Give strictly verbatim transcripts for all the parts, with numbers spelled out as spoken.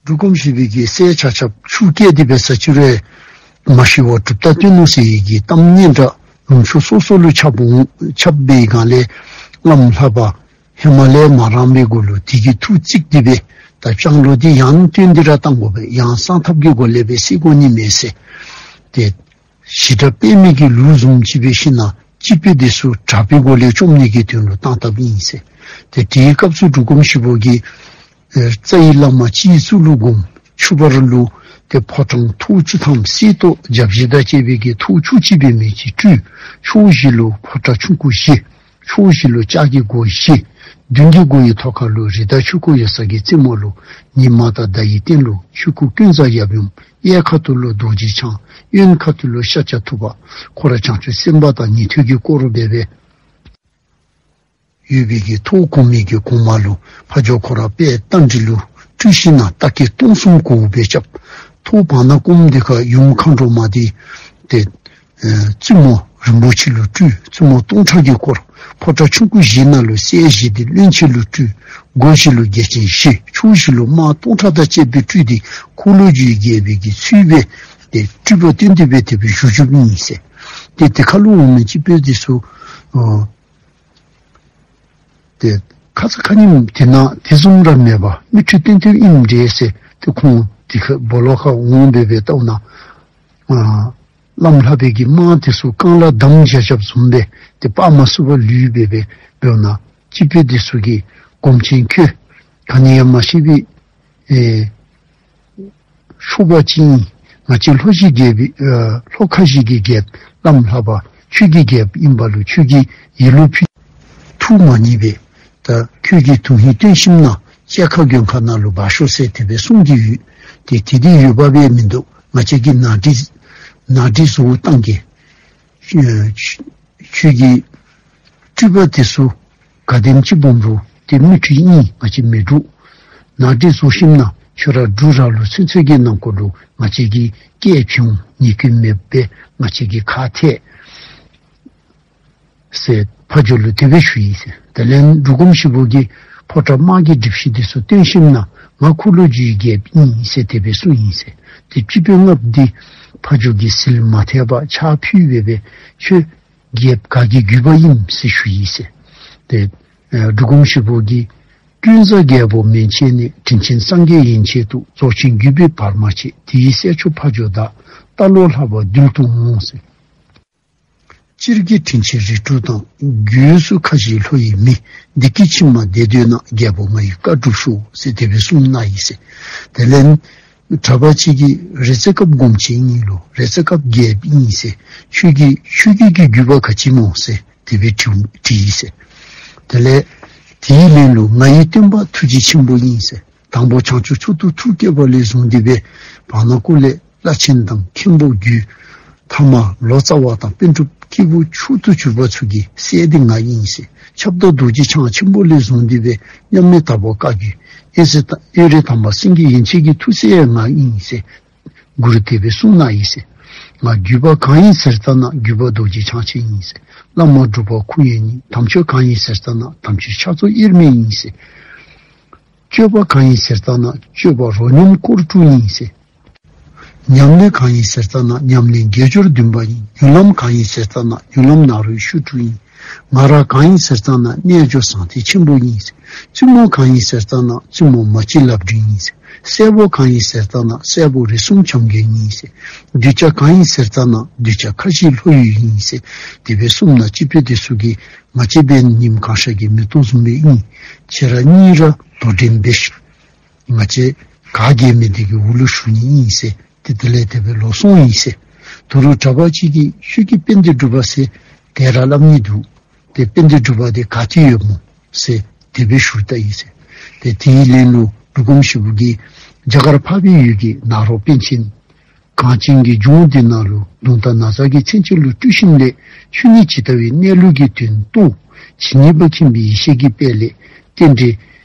འབྲུག་སྒོམ་ཞིག་པའི་གི་སྲས་ཆ་ཁྱབ་ཆུ་སྐད་དེ་བས་ས་ཆུ་རེ་མ་ཤི་བ་གྲུབ་རྟགས་སྟོན་ནོ་ཟེར་ཡི་གི་གཏམ་སྙན་གྲགས་ལུང་ཕྱོགས་སོ་སོ་ལུ་ཁྱབ་འོང་ཁྱབ་པའི་སྒང་ལས་བླམ་ལྷ་པ་ཧི་མ་ལའི་མ་རང་བའི་སྒོ་ལུ་དེ་གི་ཐུགས་གཙིགས་དེ་བས་ད་སྤྱང་ལོ་དེ་ཡང་སྟོན་འདི་ར་བཏང་དགོ་པས་ཡང་གསང་ཐབས་ཀྱི་སྒོ་ལས་བས་སྲིད་སྒོ་ནི་མེད་ཟེར། དེ་ཞི་དྲག་པད་མའི་གི་ལུགས་བཟུང་བྱིས་པའི་ཤི་ན་སྐྱིད་པའི་དེ་སུ་དྲག་པའི་སྒོ་ལས་བཅོམ་ནི་གི་དོན་ལུ་བཏང་ཐབས་ཡིན་ཟེར། དེ་དེའི་སྐབས་སུ་འབྲུག་སྒོམ་ཞིག་པོ་གི་རྩ་ཡི་བླ་མ་སྤྱིའི་གཙུག་ལུ་སྒོམ་ཆུ་བར་ལུ་དེ་ཕོ་བྲང་ཐོག་བཅུ་ཐམ་སྲིད་ཐོག་རྒྱབ་བཞི་དང་བཅས་པའི་གི་ཐོག་བཅུ་གཅིག་པའི་མི་གཅིག་སྤྲུལ་ཕྱོགས་བཞི་ལུ་ཕོ་བྲང་ཆུང་ཀུ་བཞི། ཕྱོགས་བཞི་ལུ་ལྕགས་ཀྱི་སྒོ་བཞི། མདུན་གྱི་སྒོ་ཡི་ཐོག་ཁ་ལུ་རི་དྭགས་ཆོས་འཁོར་ཡོད་ས་གི་རྩེ་མོ་ལུ་ཉི་མ་དང་ཟླ་ཡི་སྟེང་ལུ་ཆོས་སྐུ་ཀུན་བཟང་ཡབ་ཡུམ། གཡས་ཁ་ཐུག་ལུ་རྡོ་རྗེ་འཆང་། གཡོན་ཁ་ཐུག་ལུ་ཤཱཀྱ་ཐུབ་པ། ཁོ་ར་བྱང་ཆུབ་སེམས་དཔའ་དང་ཉན་ཐོས་ཀྱི་སྐོར་རུ་སྦས་པས། ཡོད་པའི་གི་ཐོག་གོང་མའི་གི་གོང་མ་ལུ་ཕ་ཇོ་ཁོ་ར་དཔལ་རྟ་མགྲིན་ལུ་སྤྲུལ་ཞིག་ན་རྟ་སྐད་སྟོང་གསུམ་གོ་བོ་སྦེ་རྐྱབ། ཐོག་བར་ན་ཀུམ་དེ་ཁ་ཡུམ་མཁའ་འགྲོ་མ་དེ་དེ་བཙུན་མོ་རིན་པོ་ཆེ་ལུ་སྤྲུལ། བཙུན་མོ་སྟོང་ཕྲག་གིས་བསྐོར། ཕོ་བྲང་ཆུང་ཀུ་བཞི་ནང་ལུ་སྲས་བཞི་དེ་བློན་ཆེན་ལུ་སྤྲུལ། སྒོ་བཞི་ལུ་རྒྱལ་ཆེན་བཞི་ཕྱོགས་བཞི་ལུ་དམག་སྟོང་ཕྲག་དང་བཅས་པའི་སྤྲུལ་དེ་འཁོར་ལོས་སྒྱུར་རྒྱལ་པོའི་གི་ཚུལ་སྦེ་དེ་སྤྲུལ་པ་སྟོན་ཏེ་སྦེ་དེ་སྦེ་བཞུགས་བཞུགསཔ་ཨིན་ཟེར། དེ་དེ་ཁ་ལུ་འོང་ནི་སྤྱི་དཔོན་དེ་ཚུ་ཨོ། དེ་ཁ་ཚ་ཁ་ཉིནམ་དེ་ན་དེ་བཟུམ་ར་མེད་པ་མིག་འཕྲུལ་སྟོན་ཐུབ་ཨིནམ་འདྲས་ཟེར་དེ་ཁོང་དེ་ཁ་སྦོ་ལོགས་ཁ་འོང་སྦེ་སྦེ་བལྟཝ་ན། ཨ་བླམ་ལྷ་པའི་གི་དམག་དེ་ཚུ་རྐང་ལག་བསྡམས་བཞག་བཞགཔ་བཟུམ་སྦེ་དེ་སྤར་མ་ཚུགས་པར་ལུས་སྦེ་སྦེ་འབདཝ་ན་སྤྱི་དཔོན་དེ་ཚུ་གིས་སྒོམ་ཆེན་ཁྱོད་ག་ནི་ཡང་མ་ཤེས་པའི་ཨེ། ཤོ་པ་ཅིག་ཨིན། ང་བཅས་ལྷོ་གཞིས་རྒྱལ་པོའི་ཨ་ལྷོ་ཁ་གཞིས་ཀྱི་རྒྱལཔོ་བླམ་ལྷ་པ་ཆོས་ཀྱི་རྒྱལཔོ་ཨིན་པ་ལུ་ཆོས་ཀྱི་ཡིད་བློ་ཕུལ། ཐུགས་མ་མཉེས་པས། ད་ཁྱོད་ཀྱིས་དོན་ཧིང་སྟོན་ཞིནམ་ན་བཅད་ཁ་མགོན་ཁ་ནང་ལུ་སྦ་ཤོག་ཟེར་དེ་སྦེ་གསུངས་ཏེ་ཡོད། དེ་དེ་དེ་ཡོད་པ་སྦེ་མིན་འདུག་ང་བཅས་ཀྱིས་ནང་འགྲིག་ནང་འགྲིག་བཟོ་བཏང་གི། ཁྱོད་ཀྱི་སྤྲུལ་པ་དེ་ཚུ་ག་དེམ་ཅིག་སྦོམ་རུང་དེ་མིག་འཕྲུལ་ཨིན། ང་བཅས་མི་འདྲུག་ནང་འགྲིག་བཟོ་ཞིནམ་ན་ཁྱོད་ར་འབྲུག་ར་ལུ་ཚུན་ཚོད་ཀྱི་ནང་འཁོད་ལུ་ང་བཅས་ཀྱིས་སྐད་ཕྱིན་ཉེས་སྐྱོན་མེད་པས་ང་བཅས་ཀྱིས་ཁག་ཐེག་ཟེར་ཕ་ཇོ་ལུ་དེ་སྦེ་ཞུ་ཡི་ཟེར། དེ་ལས་འབྲུག་སྒོམ་ཞིག་པོ་གིས་ཕོ་བྲང་དམག་གི་སྒྲིག་གཞི་དེ་ཚུ་སྟོན་ཞིནམ་ན་ང་འཁོར་ལོས་སྒྱུར་རྒྱལཔོ་ཨིན་ཟེར་དེ་སྦེ་གསུངས་ཡི་ཟེར། དེ་སྤྱི་དཔོན་ལྔཔོ་འདི་ཕ་ཇོ་གིས་ཟིལ་མ་ཐེག་པར་ཕྱག་ཕུལ་སྦེ་སྦེ་ཁྱོད་རྒྱལཔོ་ག་གི་བརྒྱུད་པ་ཨིནམ་ཟེར་ཞུ་ཡི་ཟེར། དེ་ཨ་འབྲུག་སྒོམ་ཞིག་པོ་གིས་ཀུན་བཟང་རྒྱལ་པོ་མན་ཆད་ནས། དྲིན་ཆེན་སངས་རྒྱས་ཡན་ཆད་དུ། རྫོགས་ཆེན་བརྒྱུད་པའི་བར་མ་ཆད། དེ་ཡི་སྲས་མཆོག་ཕ་ཇོ་བདག་རྟ་ལོག་ལྷ་པ་འདུལ་དུ་འོང་ཟེར། སྤྱིར་གྱི་དྲིན་ཆེན་རིགས་དྲུག་དང་། རྒྱུད་སུ་ཁ་བཞི་ལྷོ་ཡི་མི། བདེ་སྐྱིད་ཕྱི་མ་བདེ་འདོད་ན། རྒྱལ་པོ་ང་ཡི་བཀའ་སྒྲུབ་ཤོག་ཟེར་དེ་སྦེ་གསུངས་གནང་ཡི་ཟེར། དེ་ལས་གྲྭ་པ་གཅིག་གིས་རེ་ཙེ་སྐབས་སྒོམ་ཆེན་ཨིན་ལོ། རེ་ཙེ་སྐབས་རྒྱལཔོ་ཨིན་ཟེར། ཆོས་ཀྱི་ཆོས་བརྒྱུད་ཀྱི་བརྒྱུད་པ་ག་ཅི་སྨོ་ཟེར་དེ་སྦེ་དྲི་དྲིས་ཡི་ཟེར། དེ་ལས་དེའི་ལན་ལུ་ང་ཡི་སྟོན་པ་ཐུགས་རྗེ་ཆེན་པོ་ཨིན་ཟེར། དང་པོ་བྱང་ཆུབ་མཆོག་ཏུ་ཐུགས་བསྐྱེད་པ་ལས་བཟུང་སྟེ་སྦེ་བར་ན་ཀུ་ལས་བླ་ཆེན་དང་མཁན་པོ་བརྒྱུད། ཐ་མ་ལོ་ཙཱ་བ་དང་པཎ་གྲུབ་སྐྱེས་བུ་མཆོག་ཏུ་གྱུར་པ་ཚུ་གི་སྲས་དེ་ང་ཨིན་ཟེར། ཁྱབ་བདག་རྡོ་རྗེ་འཆང་ཆེན་པོ་ལས་བཟུང་སྟེ་སྦེ་མཉམ་མེད་དྭགས་པོ་བཀའ་བརྒྱུད། ཨེ་ཟེར་ད་ཨེ་རེ་དམ་པ་སེང་གེ་ཡན་ཆད་ཀྱི་ཐུགས་སྲས་ང་ཨིན་ཟེར། གུ་རུ་དེ་སྦེ་གསུངས་གནང་ཡི་ཟེར། ང་བརྒྱུད་པ་གང་ཡིན་ཟེར་ཙ་ན་བརྒྱུད་པ་རྡོ་རྗེ་འཆང་ཆེན་ཡིན་ཟེར། བླ་མ་སྒྲུབ་པ་ཁུ་ཡན་ཡིན། དམ་ཆོས་གང་ཡིན་ཟེར་ཙ་ན་དམ་ཆོས་ཕྱག་རྫོགས་དབྱེར་མེད་ཡིན་ཟེར། སྤྱོད་པ་གང་ཡིན་ཟེར་ཙ་ན་སྤྱོད་པ་རོ་སྙོམས་སྐོར་དྲུག་ཡིན་ཟེར། ཉམས་ལེན་གང་ཡིན་ཟེར་ཙ་ན་ཉམས་ལེན་དགེ་སྦྱོར་བདུན་པ་ཡིན། མྱུར་ལམ་གང་ཡིན་ཟེར་ཙ་ན་མྱུར་ལམ་ནཱ་རོའི་ཤུ་དྲུག་ཡིན། ང་ར་གང་ཡིན་ཟེར་ཙ་ན་རྣལ་འབྱོར་ཟང་ཐལ་ཆེན་པོ་ཡིན་ཟེར། བཙུན་མོ་གང་ཡིན་ཟེར་ཙ་ན་བཙུན་མོ་མ་གཅིག་ལབ་སྒྲིང་ཡིན་ཟེར། སྲས་པོ་གང་ཡིན་ཟེར་ཙ་ན་སྲས་པོ་རིགས་གསུམ་བྱམས་མགོན་ཡིན་ཟེར། གདུལ་བྱ་གང་ཡིན་ཟེར་ཙ་ན་གདུལ་བྱ་ཁ་བཞི་ལྷོ་ཡུལ་ཡིན་ཟེར། དེ་སྦེ་གསུངས་ན་སྤྱི་དཔོན་དེ་ཚུ་གིས་ང་བཅས་པའི་ཉིནམ་གང་ཤར་གྱི་མེ་ཏོག་བཟུམ་སྦེ་ཨིན། ཁྱེད་ར་གཉིས་ར་དོ་འགྲན་འབད་ཤིག། ང་བཅས་ག་རྒྱལ་མི་དེ་གི་འོག་ལུ་ཞུགས་ནི་ཨིན་ཟེར། དེ་དེ་ལས་དེ་སྦེ་ལོག་སོང་ཡི་ཟེར། དོ་རུང་གྲྭ་པ་གཅིག་གིས་ཁྱོད་ཀྱིས་དཔལ་ལྡན་འབྲུག་པ་ཟེར་དེ་ར་སླབ་ནི་འདུག། དེ་དཔལ་ལྡན་འབྲུག་པ་དེ་ག་ཏེ་ཡོད་སྨོ་ཟེར་དེ་སྦེ་ཞུ་ད་ཡི་ཟེར། དེ་དེའི་ལན་ལུ་འབྲུག་སྒོམ་ཞིག་པོ་གིས་རྒྱ་གར་འཕགས་པའི་ཡུལ་གྱི་ནཱ་རོ་པཎ་ཆེན་གངས་ཅན་གྱི་ལྗོངས་འདི་ནང་ལུ་གདུང་དང་ན་བཟའ་གི་མཚན་ཅན་ལུ་སྤྲུལ་ཞིནམ་ལས་ཆོས་ཉིད་ཇི་ལྟ་བའི་གནས་ལུགས་ཀྱི་དོན་རྟོགས། ཇི་སྙེད་པ་མཁྱེན་པའི་ཡེ་ཤེས་ཀྱི་དཔལ་ལས་རྟེན་འབྲེལ་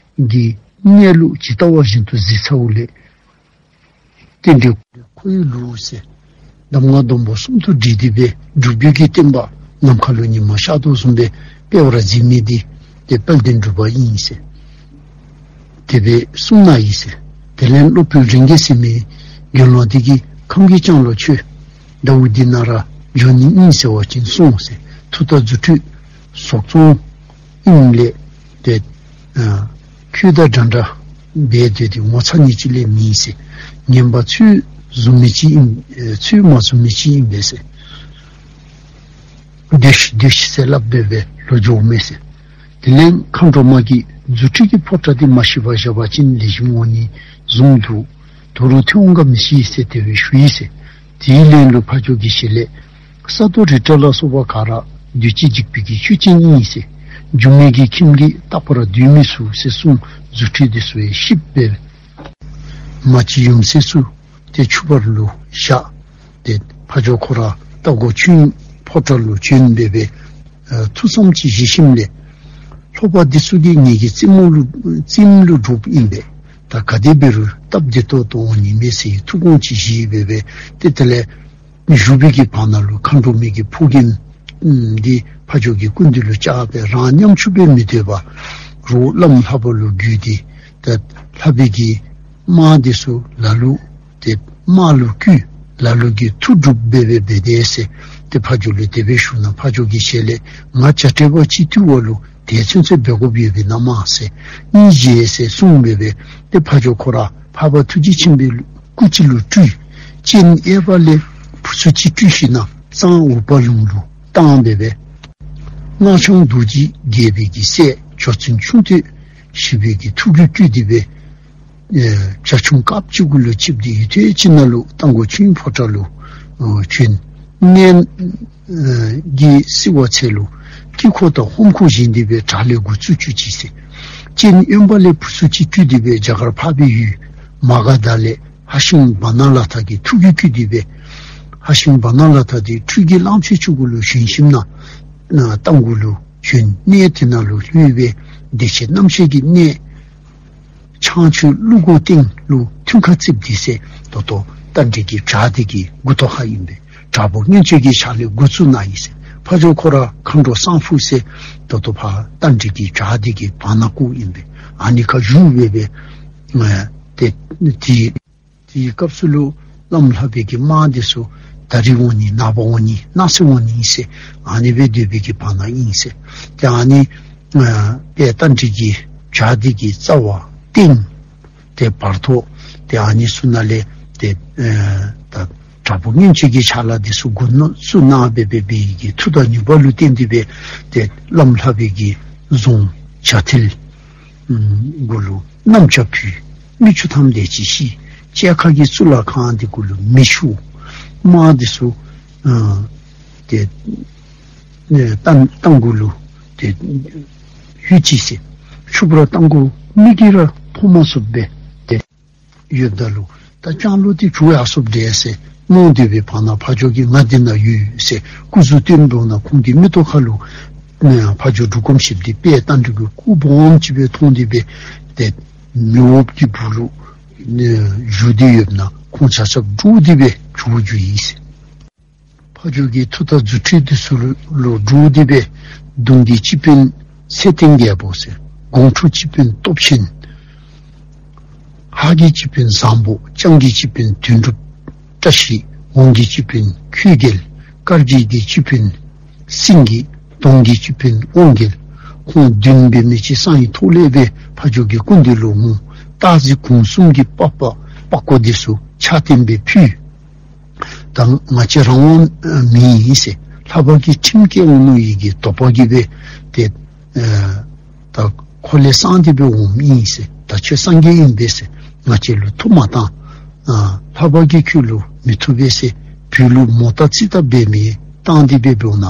གྱི་གནས་ལུགས་ཇི་ལྟ་བ་བཞིན་དུ་གཟིགས་ཚརཝ་ལས། རྟེན་འབྲེལ་ཁོ་ཡི་ལུགས་ཟེར། གདམས་ངག་སྡོམ་པ་གསུམ་དུ་བསྒྲིལ་ཏེ་སྦེ་སྒྲུབ་བརྒྱུད་ཀྱི་བསྟན་པ་ནམ་མཁའ་ལུ་ཉི་མ་ཤར་དོ་བཟུམ་སྦེ་སྤེལ་བར་མཛད་མི་འདི་དེ་དཔལ་ལྡན་འབྲུག་པ་ཨིན་ཟེར། དེ་སྦེ་གསུངས་གནང་ཡི་ཟེར། དེ་ལས་སློབ་དཔོན་རིན་དགེ་ཟེར་མི་དགེ་སློང་དེ་གིས་ཁམས་ཀྱི་ལྕང་ལོ་ཁྱོད་ཟླ་འུ་དི་ན་ར་འཇོག་ནི་ཨིན་ཟེར་བ་ཅིན་སོང་ཟེར། མཐུ་དང་རྫུ་འཕྲུལ་གཟུགས་མཚོན་ཨིན་ལས་ཏེ། ཁྱོད་དང་འདྲ་འདྲ་འབད་སྡོད་དེ་ངོ་ཚ་ནི་ཅིག་ལས་མིན་ཟེར། ངན་པ་ཚུལ་བཟུང་མི་ཅིག་ཨིན། ཚུལ་མ་བཟུང་མི་ཅིག་ཨིན་པས་ཟེར། སྡོད་ཤིག་སྡོད་ཤིག་ཟེར་སླབ་སྡོད་པས་ལོ་འཇོག་མེད་ཟེར། དེ་ལས་མཁའ་འགྲོ་མ་གིས་རྫུ་འཕྲུལ་གྱི་ཕོ་བྲང་དེ་མ་ཤི་བར་བཞག་པ་ཅིན་ལེགས་ཤོམ་འོང་ནི་བཟུམ་འདུག། དོ་རུང་ཐོན་འོང་ག་མི་ཤེས་ཟེར་དེ་བས་ཞུ་ཡི་ཟེར། དེའི་ལན་ལུ་ཕ་ཇོ་གི་ཞལ་ལས། ས་རྡོ་རི་བྲག་ལ་སོགས་པ་ག་ར་འདུས་བྱས་འཇིག་པའི་གི་ཆོས་ཅན་ཨིན་ཟེར། སྒྱུ་མའི་གི་ཁྱིམ་གྱིས་རྟག་པར་སྡུད་མི་ཚུགས་ཟེར་གསུངས། རྫུ་འཕྲུལ་དེ་ཚུ་ཡང་ཤིབ་སྦེ་མ་གཅིག་ཡུམ་སྲས་ཚུ་ཏེ་ཕྱུ་པ་ལུ་བཞག། ཏེ་ཕ་ཇོ་ཁོ་ར་རྟ་མགོ་ཆོས་དབྱིངས་ཕོ་བྲང་ལུ་བྱོན་སྦེ་སྦེ་ཐུགས་བསམ་ཅིག་བཞེས་ཞིནམ་ལས། ལྷོ་པ་འདི་ཚུ་གིས་ངེ་གི་རྩེ་མོ་ལུ་རྩེ་མོ་ལུ་སྒྲུབ་ཨིན་པས། ད་ག་དེ་འབད་རུང་སྟབས་བདེ་ཏོག་ཏོ་འོང་ནི་མས་ཟེར་ཐུགས་དགོངས་ཅིག་བཞེས་སྦེ་སྦེ་ཏེ་དེ་ལས་བཞུགས་པའི་གི་བར་ན་ལུ་མཁའ་འགྲོ་མའི་གི་ཕོ་རྒནམ་འདི་ཕ་ཇོ་གི་སྐུ་མདུན་ལུ་བཅར་སྦེ་རང་ཉམ་ཆུང་སྦེ་མི་སྡོད་པར་རོགས་བླམ་ལྷ་པ་ལུ་བརྒྱུད་དེ་ཏེ་ལྷ་པའི་གི་དམག་འདི་ཚུ་ལ་ལུ་ཏེ་དམག་ལུ་བསྐུལ། ལ་ལུ་གིས་མཐུ་སྒྲུབ་སྦེ་སྦེ་འབད་དེ་ཟེར། ཏེ་ཕ་ཇོ་ལུ་དེ་སྦེ་ཞུ་ན་ཕ་ཇོ་གི་ཞལ་ལས་ང་བྱ་བྲལ་བ་ཅིག་ཐུབ་པ་ལུ་དེ་ཚུན་ཚོད་འབད་དགོཔ་ཡོདཔ་ཨིན་ན་མས་ཟེར་སྙིང་རྗེ་ཟེར་གསུངས་སྦེ་སྦེ་ཏེ་ཕ་ཇོ་ཁོ་ར་འཕགས་པ་ཐུགས་རྗེ་ཆེན་པོའི་སྐུ་ཅིག་ལུ་སྤྲུལ། སྤྱན་གཡས་པ་ལས་བུ་ཚུ་ཅིག་སྤྲུལ་ཞིནམ་ལས་གཙང་འོལ་པ་ལུང་ལུ་བཏང་སྦེ་སྦེ། སྔགས་འཆང་རྡོ་རྗེ་རྒྱལ་པོའི་གི་སྲས་ཇོ་བཙུན་ཆུང་ཏོག་ཞི་བའི་གི་ཐུགས་ཀྱིས་བསྐུལ་ཏེ་སྦེ། བྱ་ཁྱུང་དཀརཔོ་ཅིག་གུ་ལུ་ཆིབས་ཏེ་ཡུད་ཐེངས་ཅིག་ནང་ལུ་རྟ་མགོ་ཆོས་དབྱིངས་ཕོ་བྲང་ལུ་བྱོན། གནས་ཀྱི་བསིལ་བ་ཚལ་ལུ་དཀྱིལ་འཁོར་དང་ཧོམ་ཁུག་བཞེངས་ཏེ་སྦེ་བྲག་ལས་འགོ་བཙུགས་བཅུག་ཅི་ཟེར། སྤྱན་གཡོན་པ་ལས་བུ་ཚུ་ཅིག་བསྐུལ་ཏེ་སྦེ་རྒྱ་གར་འཕགས་པའི་ཡུལ་མ་ག་དྷ་ལས་ཧ་ཤང་བ་ན་ལ་ཐ་གི་ཐུགས་ཀྱིས་བསྐུལ་ཏེ་སྦེ། ཧ་ཤང་བ་ན་ལ་ཐ་དེ་འཕྲུལ་གྱི་གླང་ཆེན་ཅིག་གུ་ལུ་བྱོན་ཞིནམ་ལས་རྟ་མགོ་ལུ་བྱོན། གནས་དེ་ནང་ལུ་ལྷོད་སྦེ་བདེ་ཆེན་རྣམ་ཤེས་ཀྱི་གནས་ཕྱག་མཆོད་ཀླུ་སྒོ་སྟེང་ལུ་ཐུན་ཁ་བརྩིགས་ཏེ་ཟེར། ད་ལྟོ་རྟ་མགྲིན་གྱི་བྱག་དེ་གི་མགུ་ཏོ་ཁར་ཨིན་པས། བྲག་ཕུག་མངོན་སྤྱོད་ཀྱི་ཕྱག་ལས་འགོ་བཙུགས་གནང་ཡི་ཟེར། ཕ་ཇོ་ཁོ་ར་མཁའ་འགྲོ་སང་ཕོད་ཟེར་ད་ལྟོ་ཕར་རྟ་མགྲིན་གྱི་བྱག་དེ་གི་བར་ན་བཀོད་ཨིན་པས། ཨ་ནི་ཁར་བཞུགས་སྦེ་སྦེ་ཏེ་དེ་དེའི་སྐབས་སུ་ལུ་བླམ་ལྷ་པའི་གི་དམག་དེ་ཚུ་ད་རིས་འོང་ནི་ནངས་པ་འོང་ནི་གནངས་ཚེ་འོང་ནི་ཨིན་ཟེར། ཨ་ནི་སྦེ་སྡོད་པའི་གི་བར་ན་ཨིན་ཟེར། ཏེ་ཨ་ནི་ཨ་དཔལ་རྟ་མགྲིན་གྱི་བྱག་དེ་གི་རྩ་བ་སྟེང་ཏེ་བར་ཐོག་ཏེ་ཨ་ནི་ཚུ་ནང་ལས་ཏེ་ཨ་ད་བྲག་ཕུག་མངོན་སྤྱོད་ཀྱི་ཕྱག་ལཱ་དེ་ཚུ་འགོ་བཙུགས་གནང་སྦེ་སྦེ་སྦེ་གི་མཐུ་དང་ནུས་པ་ལུ་བརྟེན་ཏེ་སྦེ་ཏེ་བླམ་ལྷ་པའི་གི་གཟུངས་བྱ་ཐིལ་གུ་ལུ་གནམ་ལྕགས་ཕུལ། མིག་ཆུ་ཐམས་ཅད་ཀྱིས་ཞི། བཅད་ཁ་གི་གཙུག་ལག་ཁང་དེ་གུ་ལུ་མེ་ཤོག་དམག་དེ་ཚུ་ཨ་ཏེ་ཨ་རྟ་མགོ་ལུ་ཏེ་ཡོད་ཅི་ཟེར། ཕྱུ་པ་ར་རྟ་མགོ་མིག་གིས་ར་མཐོང་མ་ཚུགསཔ་སྦེ་ཏེ་ཡོདཔ་ད་ལུ་ད་ལྕང་ལོ་དེ་བྱོག་ཡར་སོངམ་འདྲས་ཟེར་མནོ་སྡོད་པའི་བར་ན་ཕ་ཇོ་གིས་ང་འདི་ན་ཡོད་ཟེར་སྐུ་གཟུགས་སྟོན་འབདཝ་ད་ཁོང་གི་མིག་ཏོ་ཁ་ལུ་ཨ་ཕ་ཇོ་འབྲུག་སྒོམ་ཞིག་འདི་དཔལ་རྟ་མགྲིན་གྱི་སྐུ་སྦོམ་ཅིག་སྦེ་མཐོང་སྟེ་སྦེ་ཏེ་མེ་འོབས་ཀྱི་སྦུག་ལུ་བཞུགས་ཏེ་ཡོདཔ་ད་ཁོང་ཆ་ཁྱབ་འདྲོགས་ཏེ་སྦེ་བྱོག་བྱོག་ཡི་ཟེར། ཕ་ཇོ་གི་མཐུ་དང་རྫུ་འཕྲུལ་དེ་ཚུ་ལུ་འདྲོགས་ཏེ་སྦེ་གདོང་གི་སྤྱི་དཔོན་ཚེ་བརྟན་རྒྱལ་པོ་ཟེར། དགོང་དྲོ་སྤྱི་དཔོན་སྟོབས་ཆེན། ཧཱ་གི་སྤྱི་དཔོན་བཟང་པོ། ལྕང་གི་སྤྱི་དཔོན་དོན་གྲུབ་བཀྲ་ཤིས། ཝང་གི་སྤྱི་དཔོན་ཆོས་རྒྱལ། དཀར་གྱི་གི་སྤྱི་དཔོན་སེང་གེ། སྡོང་གི་སྤྱི་དཔོན་དབང་རྒྱལ། ཁོང་བདུན་འབད་མི་ཅིག་གསང་བའི་ཐོག་ལས་སྦེ་ཕ་ཇོ་གི་སྐུ་མདུན་ལུ་འོང་། སྟག་གཟིག་གུང་གསུམ་གྱི་པགས་པ་པགས་ཀོ་དེ་ཚུ་ཕྱག་བསྟན་སྦེ་ཕུལ། ད་ང་བཅས་རང་དབང་མེད་ཟེར། ལྷ་པ་གི་ཁྲིམས་བཀལ་འོང་མནོ་ཡི་གི་དོགས་པ་གིས་སྦེ་ཏེ་ཨ་ད་ཁོ་ལས་གསང་སྟེ་སྦེ་འོངམ་ཨིན་ཟེར། ད་ཁྱོད་སངས་རྒྱས་ཨིན་པས་ཟེར། ང་བཅས་ལུ་ཐུགས་མ་བཏང་། ཨ་ལྷ་པ་གིས་ཁྱོད་ལུ་མི་ཐུབ་པས་ཟེར། བོད་ལུ་མོ་རྟ་རྩིས་ལྟ་འབད་མི་བཏང་སྟེ་སྦེ་འབདཝ་ད་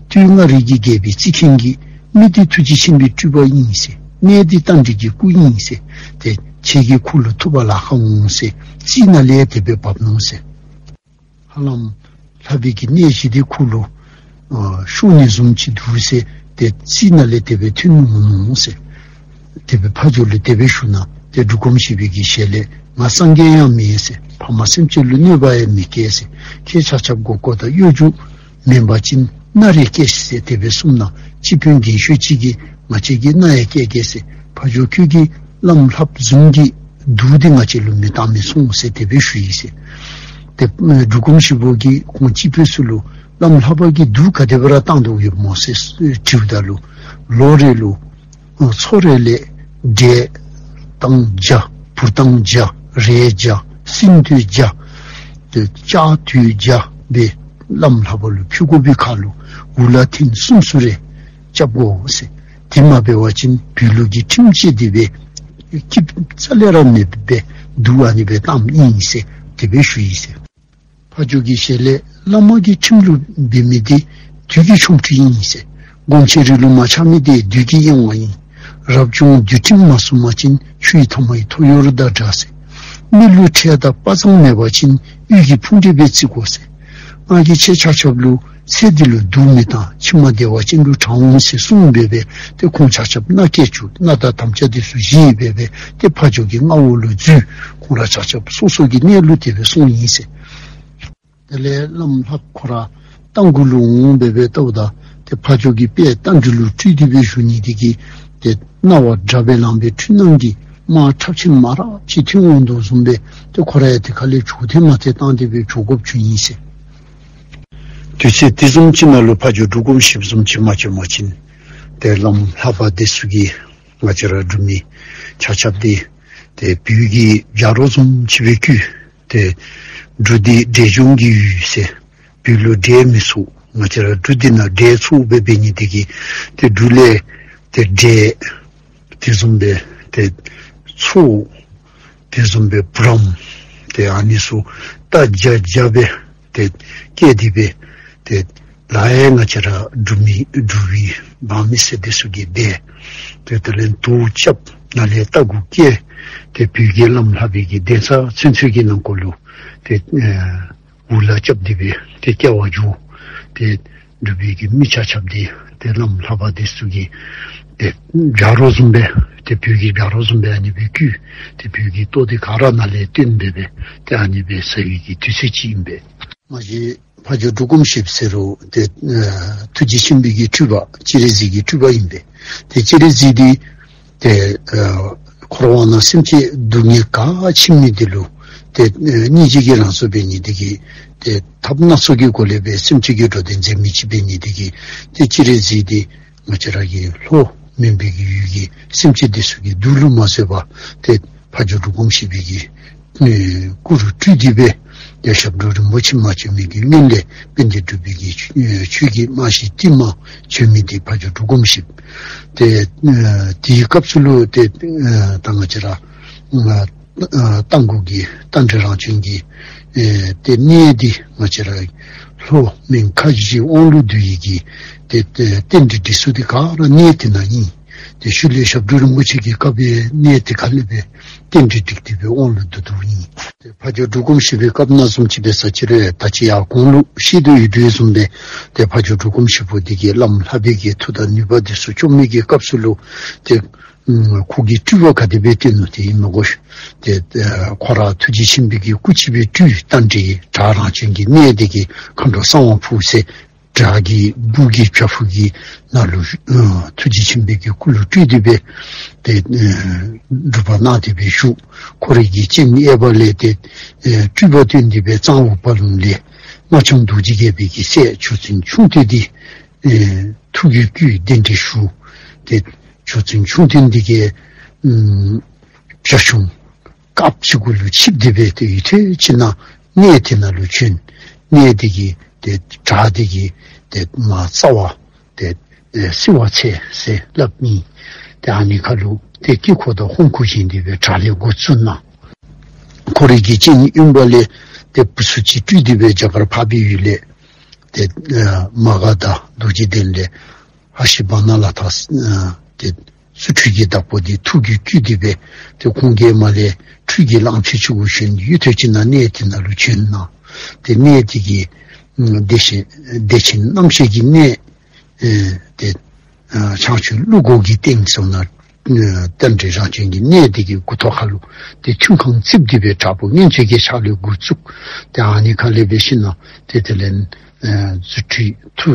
སྟོད་མངའ་རིས་ཀྱི་རྒྱལ་པོའི་རྩིས་མཁན་གྱིས་མི་འདི་ཐུགས་རྗེ་ཆེན་པོའི་སྤྲུལ་པ་ཨིན་ཟེར། གནས་འདི་རྟ་མགྲིན་གྱི་སྐུ་ཨིན་ཟེར། ཏེ་ཁྱེད་ཀྱིས་ཁོ་ལུ་ཐུབ་པ་ལཱ་ཁག་འོང་ཟེར་རྩིས་ནང་ལས་དེ་སྦེ་བབས་ནུག་ཟེར། ཧ་ལམ་ལྷ་པའི་གི་གནས་གཞི་དེ་ཁོ་ལུ་ཨ་ཤོར་ནི་བཟུམ་ཅིག་འདུག་ཟེར་ཏེ་རྩིས་ནང་ལས་དེ་སྦེ་ཐོན་འོང་ནུག་ཟེར། དེ་སྦེ་ཕ་ཇོ་ལུ་དེ་སྦེ་ཞུ་ན་ཏེ་འབྲུག་སྒོམ་ཞིག་པའི་གི་ཞལ་ལས་ང་སངས་རྒྱས་ཡང་མེན་ཟེར། ཕ་མ་སེམས་ཅན་ལུ་གནོད་པ་ཡང་མི་བཀལ་ཟེར། ཁྱེད་ཆ་ཁྱབ་མགོ་སྐོར་དང་གཡོ་སྒྱུ་མེན་པ་ཅིན་མནའ་རེ་བསྐྱལ་ཤིག་ཟེར་དེ་སྦེ་གསུངས་ན་སྤྱི་དཔོན་རྒན་ཤོས་ཅིག་གིས་ང་བཅས་ཀྱིས་མནའ་ཡང་བསྐྱལ་གེ་ཟེར། ཕ་ཇོ་ཁྱོད་ཀྱིས་བླམ་ལྷ་པ་བཟུམ་གྱི་ གདུགས་འདི་ང་བཅས་ལུ་མི་བཏང་མི་སོང་ཟེར་དེ་སྦེ་ཞུ་ཡི་ཟེར། ཏེ་འབྲུག་སྒོམ་ཞིག་པོ་གིས་ཁོང་སྐྱེས་བུ་ཚུ་ལུ་བླམ་ལྷ་པ་གིས་གདུགས་ག་དེ་སྦེ་ར་བཏང་དོ་ཡོདཔ་སྨོ་ཟེར་དྲིཝ་ད་ལུ། ལོ་རེ་ལུ་ཚོ་རེ་ལས་འབྲས་ཐང་བརྒྱ། བུར་ཐང་བརྒྱ། རས་བརྒྱ། སྲིན་ཐོད་བརྒྱ། ཏེ་ལྕགས་ཐོད་བརྒྱ་སྦེ་བླམ་ལྷ་པ་ལུ་ཕུལ་དགོ་པའི་ཁར་ལུ་འུ་ལག་ཐེངས་གསུམ་གསུམ་རེ་རྐྱབ་དགོ་ཟེར། དེ་མ་འབད་བ་ཅིན་བོད་ལུགས་ཀྱི་ཁྲིམས་བཅད་དེ་སྦེ་སྐྱིད་རྩ་ལས་ར་མེདཔ་སྦེ་གདུགས་ཨ་ནི་སྦེ་བཏངམ་ཨིན་ཟེར་དེ་སྦེ་ཞུ་ཡི་ཟེར། ཕ་ཇོ་གི་ཞལ་ལས་བླ་མ་གི་ཁྲིམས་ལུགས་འབད་མི་དེ་དུས་ཀྱི་ཆོ་འཕྲུལ་ཨིན་ཟེར། སྒོམ་ཆེན་རི་ལུ་མ་ཆགས་མི་དེ་བདུད་ཀྱི་གཡེང་བ་ཨིན། རབ་བྱུང་འདུལ་ཁྲིམས་མ་སྲུང་བ་ཅིན་ཆུ་ཡི་ཐ་མ་ཡི་ཐོ་ཡོར་དང་འདྲ་ཟེར། མི་ལུས་ཁྲལ་དང་དཔའ་མཛངས་མེད་པ་ཅིན་གཡུལ་གྱི་ཕུང་འདྲེ་སྦེ་བརྩི་དགོ་ཟེར། ང་གིས་ཁྱེད་ཆ་ཁྱབ་ལུ་ཚེ་འདི་ལུ་སྡུག་མི་བཏང་། ཕྱི་མ་བདེ་བ་ཅན་ལུ་དྲང་འོང་ཟེར་གསུངས་སྦེ་སྦེ་ཏེ་ཁོང་ཆ་ཁྱབ་མནའ་བསྐྱལ་བཅུག། མནའ་དང་དམ་བཅའ་དེ་ཚུ་བཞེས་སྦེ་སྦེ་ཏེ་ཕ་ཇོ་གི་མངའ་འོག་ལུ་འཛུལ། ཁོང་ར་ཆ་ཁྱབ་སོ་སོ་གི་གནས་ལུ་དེ་སྦེ་སོང་ཡི་ཟེར། དེ་ལས་བླམ་ལྷ་པ་ཁོ་ར་རྟ་མགོ་ལུ་འོང་སྦེ་སྦེ་ལྟཝ་ད་ཏེ་ཕ་ཇོ་གི་དཔལ་རྟ་མགྲིན་ལུ་སྤྲུལ་ཏེ་སྦེ་བཞུགས་ནི་དེ་གིས་ཏེ་སྣང་བ་འདྲ་སྦེ་ལངས་པའི་འཁྲུལ་སྣང་གི་དམག་ཁྲབ་ཆེན་མ་རབས་ཅིག་ཐོན་འོང་དོ་བཟུམ་སྦེ་ཏེ་ཁོ་ར་ཡང་དེ་ཁ་ལས་བྱོག་ཐེངས་མ་ཐེངས་བཏང་སྟེ་སྦེ་བྱོག་དགོཔ་བྱུང་ཡི་ཟེར། དུས་ཚོད་དེ་བཟུམ་ཅིག་ནང་ལུ་ཕ་ཇོ་འབྲུག་སྒོམ་ཞིག་བཟུམ་ཅིག་མ་བྱོན་པ་ཅིན་ཏེ་བླམ་ལྷ་པ་དེ་ཚུ་གིས་ང་བཅས་ར་འབྲུག་མི་ཆ་ཁྱབ་དེ་ཏེ་བོད་ཀྱི་བྱ་རོག་བཟུམ་ཅིག་སྦེ་བཀོལ། ཏེ་འབྲུག་འདི་འབྲས་ལྗོངས་ཀྱི་ཡུལ་ཟེར། བོད་ལུ་འབྲས་མི་ཚུགས། ང་བཅས་ར་འབྲུག་འདི་ནང་འབྲས་ཚུགས་སྦེ་འབད་ནི་དེ་གིས་ཏེ་འབྲུག་ལས་ཏེ་འབྲས་དེ་བཟུམ་སྦེ་ཏེ་ཚུགས་དེ་བཟུམ་སྦེ་བུ་རམ་ཏེ་ཨ་ནི་ཚུ་རྟ་བརྒྱ་བརྒྱ་སྦེ་ཏེ་བསྐྱལ་ཏེ་སྦེ་ཏེ་ལ་ཡ་ང་བཅས་ར་འབྲུག་མི་འབྲུག་པའི་འབངས་མི་སེར་དེ་ཚུ་གིས་འབད། ཏེ་དེ་ལས་དུག་རྐྱབ། ནཱ་ལས་རྟ་གུ་བསྐྱལ། ཏེ་བོད་ཀྱི་བླམ་ལྷ་པའི་གི་གདན་ས་ཚུན་ཚོད་ཀྱི་ནང་འཁོད་ལུ་ཏེ་འུ་ལག་རྐྱབ་སྟེ་སྦེ་ཏེ་བསྐྱལ་བར་འགྱོ། ཏེ་འབྲུག་པའི་གི་མི་ཆ་ཁྱབ་དེ་ཏེ་བླམ་ལྷ་པ་དེ་ཚུ་གིས་ཏེ་བྱ་རོག་བཟུམ་སྦེ་ཏེ་བོད་ཀྱི་བྱ་རོག་བཟུམ་སྦེ་ཨ་ནི་སྦེ་བཀོལ། ཏེ་བོད་ཀྱི་ལྟོ་དེ་ག་ར་ནཱ་ལས་བཏོན་སྦེ་སྦེ་ཏེ་ཨ་ནི་སྦེ་ཟ་བའི་གི་དུས་ཚོད་ཅིག་ཨིན་པས། མ་གཞི་ཕ་ཇོ་འབྲུག་སྒོམ་ཞིག་ཟེར་རུང་ཏེ་ཨ་ཐུགས་རྗེ་ཆེན་པོའི་གི་སྤྲུལ་པ་སྤྱན་རས་གཟིགས་ཀྱི་སྤྲུལ་པ་ཨིན་པས། ཏེ་སྤྱན་རས་གཟིགས་དེ་ཏེ་ཨ་འཁོར་བ་ན་སེམས་ཅན་སྡུག་བསྔལ་ག་ཕྱིན་མི་དེ་ལུ་ཏེ་ཨ་སྙིང་རྗེ་གི་རང་གཟུགས་འབད་ནི་དེ་གིས་ཏེ་ཐབས་སྣ་ཚོགས་ཀྱི་སྒོ་ལས་སྦེ་སེམས་ཅན་གྱི་འགྲོ་དོན་མཛད་མི་ཅིག་འབད་ནི་དེ་གིས་ཏེ་སྤྱན་རས་གཟིགས་དེ་ང་བཅས་ར་གི་ལྷོ་མོན་པའི་གི་ཡུལ་གྱི་སེམས་ཅན་དེ་ཚུ་གི་སྡུག་ལུ་མ་བཟོད་པར་ཏེ་ཕ་ཇོ་འབྲུག་སྒོམ་ཞིག་པོའི་གི་སྐུ་རུ་སྤྲུལ་ཏེ་སྦེ་ཏེ་ཞབས་དྲུང་རིན་པོ་ཆེ་མ་བྱོན་མི་གི་སྔོན་ལས་དཔལ་ལྡན་འབྲུག་པའི་གི་ཆོས་ཀྱི་རྨང་གཞི་རྟིང་མ་བྱོན་མི་དེ་ཕ་ཇོ་འབྲུག་སྒོམ་ཞིག་པོ། ཏེ་དེའི་སྐབས་སུ་ལུ་ཏེ་ད་ང་བཅས་ར་རྟ་མགོ་གི་རྟ་མགྲིན་རང་བྱོན་གྱི་ཨེ་ཏེ་གནས་འདི་ང་བཅས་ར་ལྷོ་མོན་ཁ་བཞི་དབང་ལུང་བསྡུ་ཡི་གི་ཏེ་ཏེ་རྟེན་འབྲེལ་འགྲིག་ས་དེ་ག་ར་གནས་དེ་ན་ཨིན། ཏེ་ཤུལ་ལས་ཞབས་དྲུང་རིན་པོ་ཆེ་གི་སྐབས་ཡང་གནས་དེ་ཁ་ལས་སྦེ་རྟེན་འབྲེལ་འགྲིག་སྟེ་སྦེ་དབང་ལུང་བསྡུ་བསྡུཝ་ཨིན། ཏེ་ཕ་ཇོ་འབྲུག་སྒོམ་ཞིག་པོའི་སྐབས་ན་བཟུམ་ཅིག་འབད་ས་ཅིག་རུང་ད་ཅི་ཡང་གོང་ལུ་བཤད་དོ་ཡོད་དོ་བཟུམ་སྦེ་ཏེ་ཕ་ཇོ་འབྲུག་སྒོམ་ཞིག་པོ་དེ་གིས་བླམ་ལྷ་པའི་གི་མཐུ་དང་ནུས་པ་དེ་ཚུ་བཅོམ་མི་གི་སྐབས་སུ་ལུ་ཏེ་ཁོ་གི་སྤྲུལ་པ་ག་དེ་སྦེ་སྟོན་ནུག་དེ་ཨིན་མ་གོ། ཏེ་ཁོ་ར་ཐུགས་རྗེ་ཆེན་པོའི་གི་སྐུ་གཅིག་པོའི་སྤྲུལ་རྟ་མགྲིན་བྲག་རང་བྱོན་གྱི་གནས་དེ་གི་མཁའ་འགྲོ་གསང་བ་ཕུག་ཟེར་བྲག་གི་སྦུག་གི་བྱག་ཕུག་གི་ནང་ལུ་ཨ་ཐུགས་རྗེ་ཆེན་པོའི་གི་སྐུ་ལུ་སྤྲུལ་ཏེ་སྦེ་ཏེ་ཨ་སྒྲུབ་པ་གནང་སྟེ་སྦེ་བཞུགས། ཁོ་རའི་གི་སྤྱན་གཡས་པ་ལས་ཏེ་ཨ་སྤྲུལ་པ་སྟོན་ཏེ་སྦེ་གཙང་བོ་དཔའ་ལུང་ལས་རྨ་བྱུང་རྡོ་རྗེ་རྒྱལ་པོའི་གི་སྲས་ཆོས་འཛིན་ཁྱུང་ལྡན་འདི་ཨ་ཐུགས་ཀྱི་བསྐུལ་གདན་འདྲེན་ཞུ། ཏེ་ཆོས་འཛིན་ཁྱུང་ལྡན་འདི་གིས་ཨ་བྱ་ཁྱུང་དཀརཔོ་ཅིག་གུ་ལུ་ཆིབས་ཏེ་སྦེ་ཏེ་ཡུན་ཐུང་ཅིག་ནང་གནས་དེ་ནང་ལུ་བྱོན། གནས་དེ་གི་ཏེ་བྲག་དེ་གི་ཏེ་མར་རྩ་བ་ཏེ་ཨེ་བསིལ་བ་ཚལ་ཟེར་སླབ་ཨིན། ཏེ་ཨ་ནི་ཁ་ལུ་ཏེ་དཀྱིལ་འཁོར་དང་ཧོམ་ཁུག་བཞེངས་ཏེ་སྦེ་བྲག་ལས་འགོ་བཙུགས་གནང་། ཁོ་རའི་གི་སྤྱན་གཡོན་པ་ལས་ཏེ་བུ་ཚུ་ཅིག་སྤྲུལ་ཏེ་སྦེ་རྒྱ་གར་འཕགས་པའི་ཡུལ་ལས་ཏེ་ཨ་མ་ག་དྷ་རྡོ་རྗེ་གདན་ལས་ཨ་ཞེ་བ་ན་ལ་དྭགས་ཨ་ཏེ་རྫུ་འཕྲུལ་གྱི་བདག་པོ་འདི་ཐུགས་ཀྱི་བསྐུལ་ཏེ་སྦེ་ཏེ་ཁོང་གིས་མར་ལས་འཕྲུལ་གྱི་གླང་ཆེན་ཅིག་གུ་ཞོན་ཏེ་ཡུན་ཐུང་ཅིག་ནང་གནས་དེ་ནང་ལུ་བྱོན་གནང་། ཏེ་གནས་དེ་གི་ཨ་བདེ་ཆེན་བདེ་ཆེན་རྣམ་བཞི་གི་གནས་ཨེ་ཏེ་ཨ་བྱང་ཆུབ་ཀླུ་སྒོ་གི་སྟེང་ཟེར་ན་ཨ་རྟ་མགྲིན་རང་བྱོན་གྱི་གནས་དེ་གི་མགུ་ཐོག་ཁ་ལུ་ཏེ་ཐུན་ཁང་བརྩིགས་ཏེ་སྦེ་དྲག་པོ་མངོན་སྤྱོད་ཀྱི་ཕྱག་ལུ་འགོ་བཙུགས། ཏེ་ཨ་ནི་ཁ་ལས་སྦེ་ཤིན་ན་ཏེ་དེ་ལས་ཨ་རྫུ་འཕྲུལ་མཐུ་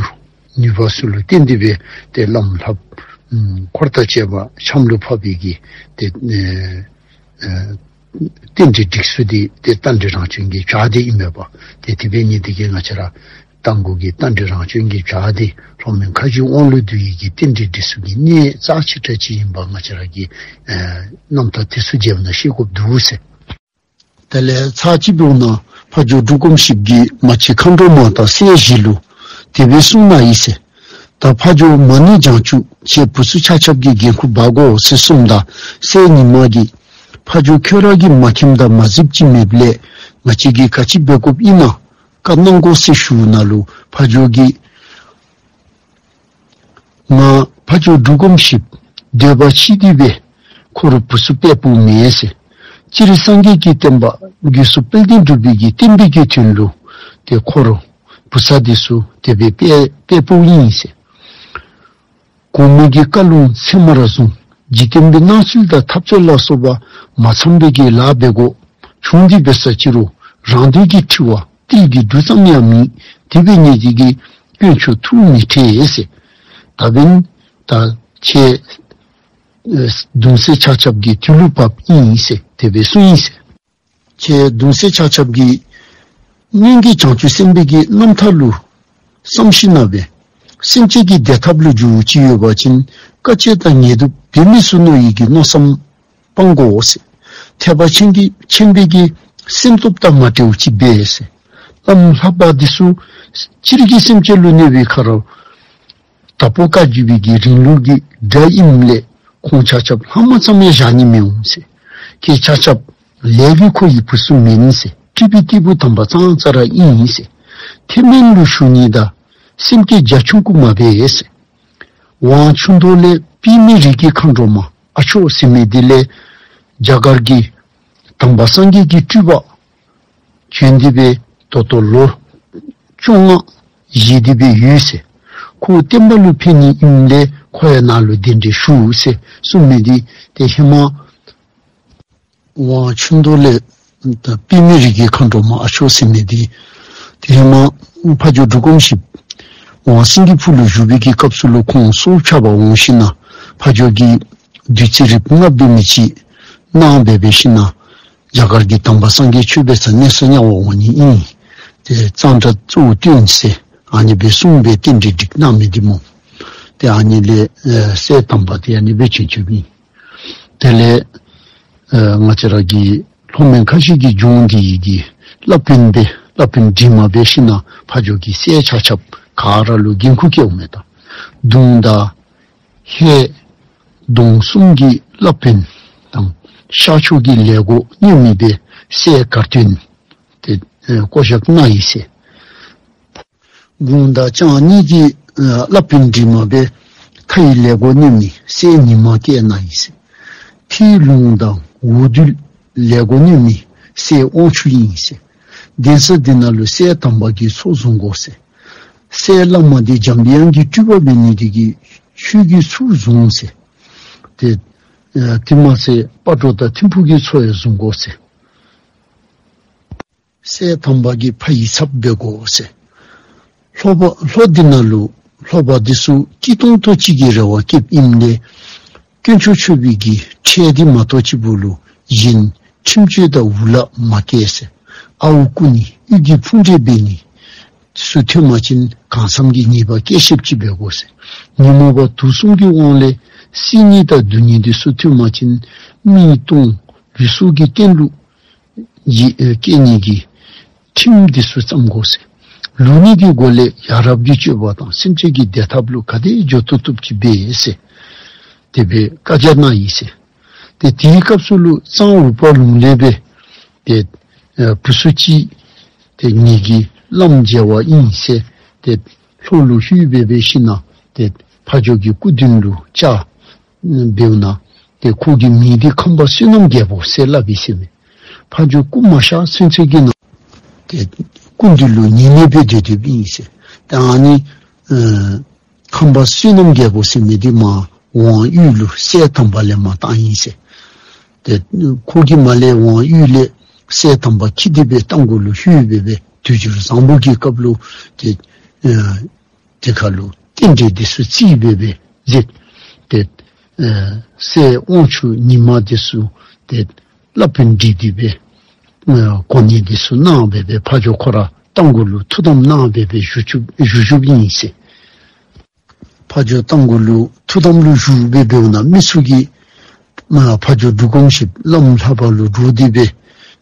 ནུས་པ་ཚུ་ལུ་བརྟེན་ཏེ་སྦེ་ཏེ་བླམ་ལྷ་པ་ཨ་འཁོར་དང་བཅས་པ་ཤམ་ལུ་ཕབ་པའི་གི་ཏེ་ཨ་ རྟེན་འབྲེལ་སྒྲིག་སྲོལ་དེ་དེ་རྟ་མགྲིན་རང་བྱོན་གྱི་བྱ་དེ་ཡིན་མོད་པ། དེ་དེ་བས་ཉིད་དེ་གའི་ང་བཅས་ར་རྟ་མགོ་གི་རྟ་མགྲིན་རང་བྱོན་གྱི་བྱ་དེ་ལྷོ་མོན་ཁ་བཞིའི་དབང་ལུང་བསྡུ་ཡི་གི་རྟེན་འབྲེལ་སྒྲིག་སྲོལ་གྱི་གནས་རྩ་ཆེ་གྲས་ཅིག་ཡིན་པ་ང་བཅས་ར་གི་རྣམ་ཐར་དེ་ཚོ་མཇལ་བ་ན་ཤེས་དགོས་འདུག་ཟེར། དེ་ལས་ཚར་གཅིག་འབྱུང་ན་ཕ་ཇོ་འབྲུག་སྒོམ་ཞིག་གིས་མ་ཕྱི་མཁའ་འགྲོ་མ་དང་སྲས་བཞི་ལུ་དེ་བས་གསུངས་ན་ཡིན་ཟེར། ད་ཕ་ཇོ་མ་ཎི་བགྱང་བཅུག་ཅེས་བུ་ཚུ་ཆ་ཁྱབ་ཀྱི་འགན་ཁུར་འབག་དགོ་ཟེར་གསུངས་ད་སྲས་ཉི་མ་གིས་ཕ་ཇོ་ཁྱོད་ར་གིས་མ་མཁྱེན་ད་མ་གཟིབ་ཅིག་མེད་ལས་ང་བཅས་ཀྱིས་ག་ཅི་འབད་དགོཔ་ཨིན་ན་བཀའ་གནང་དགོ་ཟེར་ཞུ་ན་ལུ་ཕ་ཇོ་གིས། ང་ཕ་ཇོ་འབྲུག་སྒོམ་ཞིག་འདོད་པ་ཆེ་དེ་བས་ཁོ་རུ་བུ་ཚུ་དཔེ་སྤོ་མེད་ཟེར། སྤྱིར་སངས་རྒྱས་ཀྱི་བསྟན་པ་རྒྱུད་སོགས་དཔལ་ལྡན་འབྲུག་པའི་གི་བསྟན་པའི་གི་དོན་ལུ་དེ་ཁོ་རུ་བུ་ཚ་དེ་ཚུ་དེ་བས་དཔེ་དཔེ་སྤོ་ཡིན་ཟེར། གོང་མའི་གི་བཀའ་ལུང་ཚད་མར་བཟུང་འཇིག་རྟེན་པའི་སྣང་ཚུལ་དང་འཐབ་རྩོད་ལ་སོགས་པ་མ་འཚམས་པའི་གི་ལཱ་འབད་དགོ་བྱུང་དེ་འབད་ས་ཅི་རུང་རང་འདོད་ཀྱི་འཁྲི་བ་ཏིལ་གྱི་འབྲུ་ཙམ་ཡང་མིན། དེ་བས་ཉིད་ཀྱི་དཀོན་མཆོག་ཐུགས་མི་ཁྲེལ་ཟེར། ད་བན་ད་ཁྱེད་གདུང་སྲས་ཆ་ཁྱབ་ཀྱི་དུས་ལུ་བབ་ཨིན་ཟེར་དེ་བས་གསུངས་ཡིན་ཟེར། ཁྱེད་གདུང་སྲས་ཆ་ཁྱབ་ཀྱི་སྔོན་གྱི་བྱང་ཆུབ་སེམས་དཔའི་གི་རྣམ་ཐར་ལུ་བསམ་ཤེས་ན་བས་སེམས་ཅན་གྱི་བདེ་ཐབས་ལུ་འཇུག་ཅི་ཡོད་པ་ཅིན་དཀའ་སྤྱད་དང་ངལ་དུབ་འབད་མི་ཚུ་མནོ་ཡི་གི་མནོ་བསམ་སྤང་དགོ་ཟེར། ཐེག་པ་ཆེན་གྱི་ཆེན་པོའི་གི་སེམས་སྟོབས་དང་མ་བྲལ་བ་ཅིག་འབད་ཟེར། གནམ་ལྷགས་པ་འདི་ཚུ་སྤྱིར་གྱི་སེམས་ཅན་ལུ་གནོད་པའི་ཁར་དྭགས་པོ་བཀའ་བརྒྱུད་པའི་གི་རིང་ལུགས་ཀྱི་དགྲ་ཨིནམ་ལས་ཁོང་ཆ་ཁྱབ་ལྷག་མ་ཙམ་ཡང་བཞག་ནི་མི་འོང་ཟེར། ཁྱེད་ཆ་ཁྱབ་ལས་ཀྱི་ཁོ་ཡི་བུ་ཚུ་མིན་ཟེར། སྤྲུལ་པའི་སྐྱེས་བུ་དམ་པ་ཙང་ཙ་ར་ཨིན་ཟེར། ཐེག་དམན་ལུ་ཞུགས་ནི་དང་སེམས་བསྐྱེད་རྒྱ་ཆུང་ཀུ་མ་འབད་ཟེར། ཝང་ཆུ་མདོ་ལས་པདྨའི་རིགས་ཀྱི་མཁའ་འགྲོ་མ་ཨ་མཆོག་ཟེར་མི་འདི་ལས་རྒྱ་གར་གྱི་དམ་པ་སངས་རྒྱས་ཀྱི་སྤྲུལ་པ་བྱོན་ཏེ་སྦེ་ད་ལྟོ་ལོ་བཅོ་ལྔ་བཞེས་ཏེ་སྦེ་ཡོད་ཟེར། ཁོ་བསྟན་པ་ལུ་ཕན་ནི་ཨིནམ་ལས་ཁོ་ཡང་ནཱ་ལུ་གདན་འདྲེན་ཞུ་ཟེར་གསུངས་མི་འདི་དེ་ཧེ་མ་ཝང་ཆུ་མདོ་ལས་པདྨའི་རིགས་ཀྱི་མཁའ་འགྲོ་མ་ཨ་མཆོག་ཟེར་མི་འདི་དེ་ཧེ་མ་ཕ་ཇོ་འབྲུག་སྒོམ་ཞིག་ཝང་སེང་གེ་ཕུག་ལུ་བཞུགས་པའི་གི་སྐབས་སུ་ལུ་ཁོང་སྲོག་ཆགས་པ་འོང་ཞིན་ན་ཕ་ཇོ་གིས་བདུད་རྩི་རིགས་ལྔ་འབད་མི་ཅིག་གནང་སྦེ་འབད་ཞིན་ན་རྒྱ་གར་གྱི་དམ་པ་སངས་རྒྱས་ཆོས་འབད་སར་གནས་ས་དམྱལ་བ་འོང་ནི་ཨིན། དེ་གཙང་སྦྲ་གཙོ་བོ་བསྟེན་ཟེར་ཨ་ནི་སྦེ་གསུངས་སྦེ་རྟེན་འབྲེལ་སྒྲིག་གནང་མི་འདི་སྨོ། དེ་ཨ་ནི་ལས་ཨ་སྲས་དམ་པ་དེ་ཨ་ནི་སྦེ་བྱོན་བྱོནམ་ཨིན། དེ་ལས་ཨ་ང་བཅས་ར་གི་ལྷོ་མོན་ཁ་བཞི་གི་ལྗོངས་འདི་ཡི་གི་བླ་དཔོན་སྦེ་བླ་དཔོན་འབྲིང་མ་འབད་ཞིན་ན་ཕ་ཇོ་གི་སྲས་ཆ་ཁྱབ་ག་ར་ལུ་འགན་ཁུར་བཀལཝ་མས། ད་གདུང་དང་ཧེ་གདོང་གསུམ་གྱི་བླ་དཔོན་དང་ཤར་ཕྱོགས་ཀྱི་ལས་སྒོ་གཉེར་མི་སྦེ་སྲས་གར་སྟོན་དེ་ཨ་བསྐོ་བཞག་གནང་ཡི་ཟེར། དགུང་དང་བཅང་གཉིས་ཀྱི་ཨ་བླ་དཔོན་འབྲིང་མ་སྦེ་མཐའ་ཡི་ལས་སྒོ་གཉེར་མི་སྲས་ཉི་མ་བསྐོས་གནང་ཡི་ཟེར། མཐིལ་ལུང་དང་འོ་དུད་ལས་སྒོ་གཉེར་མི་སྲས་དབང་ཕྱུག་ཨིན་ཟེར། གདན་ས་འདི་ནང་ལུ་སྲས་དམ་པ་གིས་ཚོགས་བཟུང་དགོ་ཟེར། སྲས་བླ་མ་འདི་འཇམ་དབྱངས་ཀྱི་སྤྲུལ་པ་འབད་ནི་འདི་གིས་ཆོས་ཀྱི་ཚུལ་བཟུང་ཟེར། དེ་ཨ་དེ་མ་ཚད་སྤ་གྲོ་དང་ཐིམ་ཕུག་གི་ཚོགས་ཡང་བཟུང་དགོ་ཟེར། སྲས་དམ་པ་གི་ཕ་ཡི་ཚབ་འབད་དགོ་ཟེར། ལྷོ་པ་ལྷོ་འདི་ནང་ལུ་ལྷོ་པ་འདི་ཚུ་གཅིག་སྟོང་ཐོག་གཅིག་གི་རེ་བ་བསྐྱེདཔ་ཨིནམ་ལས་དཀོན་མཆོག་མཆོད་པའི་གི་ཁྲལ་འདི་མ་གཏོགས་གཅིག་པུ་ལུ་གཞན་ཁྲིམས་གཅོད་དང་འུ་ལག་མ་བཀལ་ཟེར། ཨརཝ་རྐུ་ནི་གཡུལ་འགྱེད་ཕུང་འདྲེ་འབད་ནི་ཚུ་ཐོན་པ་ཅིན་གང་འཚམས་ཀྱི་ཉེས་པ་བཀལ་ཤེསཔ་ཅིག་འབད་དགོ་ཟེར། ཉོན་མོངས་པ་དུག་གསུམ་གྱི་དབང་ལས་སྲིད་ཉེས་དང་སྡུག་བསྔལ་འདི་ཚུ་ཐོན་པ་ཅིན་མི་གཏོང་ལུས་སྲོག་གི་རྟེན་ལུ་ཡི་ཨ་སྐྱེ་ནི་གི་ཁྲིམས་འདི་ཚུ་བརྩམ་དགོ་ཟེར། ལུགས་གཉིས་ཀྱི་སྒོ་ལས་ཡ་རབས་ཀྱི་སྤྱོད་པ་དང་སེམས་ཅན་གྱི་བདེ་ཐབས་ལུ་ག་དེ་འགྱོ་ཐུབ་ཐུབ་ཅིག་འབད་ཟེར། དེ་སྦེ་བཀའ་རྒྱ་གནང་ཡི་ཟེར། དེ་དེའི་སྐབས་སུ་ལུ་གཙང་འུག་པ་ལུང་ལས་སྦེ་དེ་ཨ་བུ་ཚུ་གཅིག་དེ་ངེ་གི་བླམ་མཇལ་བ་ཨིན་ཟེར། དེ་ལྷོ་ལུ་ལྷོད་སྦེ་འབད་ཞིན་ན་དེ་ཕ་ཇོ་གི་སྐུ་མདུན་ལུ་བཅར། འབདཝ་ན་དེ་ཁོ་གི་མིང་འདི་ཁམས་པ་བསོད་ནམས་རྒྱལ་པོ་ཟེར་སླབ་ཡི་ཟེར་མས། ཕ་ཇོ་སྐུ་མ་གཤེགས་ཚུན་ཚོད་ཀྱི་ནང་དེ་སྐུ་མདུན་ལུ་ཉེས་མེད་སྦེ་སྡོད་སྡོདཔ་ཨིན་ཟེར། ད་ཨ་ནི་ཨ་ཁམས་པ་བསོད་ནམས་རྒྱལ་པོ་ཟེར་མི་འདི་མར་ཝང་གཡུས་ལུ་སྲས་དམ་པ་ལས་མར་བཏང་ཡི་ཟེར། དེ་ཁོ་གིས་མར་ལས་ཝང་གཡུས་ལས་སྲས་དམ་པ་འཁྱིད་དེ་སྦེ་རྟ་མགོ་ལུ་ལྷོད་སྦེ་སྦེ་དུས་འགྱུར་བཟང་པོ་གི་སྐབས་ལུ་དེ་ཨ་དེ་ཁར་ལུ་རྟེན་འབྲེལ་འདི་ཚུ་རྩིས་སྦེ་སྦེ་མཛད། དེ་ཨ་སྲས་དབང་ཕྱུག་ཉི་མ་འདི་ཚུ་དེ་ བསླབ་དཔོན་བྲིས་ཏེ་སྦེ་གོ་གནས་འདི་ཚུ་གནང་སྦེ་སྦེ་ཕ་ཇོ་ཁོ་ར་རྟ་མགོ་ལུ་ཐུགས་དམ་གནང་སྦེ་སྦེ་བཞུགས་བཞུགས་བཞུགས་བཞུགསཔ་ཨིན་ཟེར། ཕ་ཇོ་རྟ་མགོ་ལུ་ཐུགས་དམ་ལུ་བཞུགས་སྦེ་འབདཝ་ད་མི་ཚུ་གིས་མ་ཕ་ཇོ་འབྲུག་སྒོམ་ཞིག་བླམ་ལྷ་པ་ལུ་འགྲོ་སྟེ་སྦེ་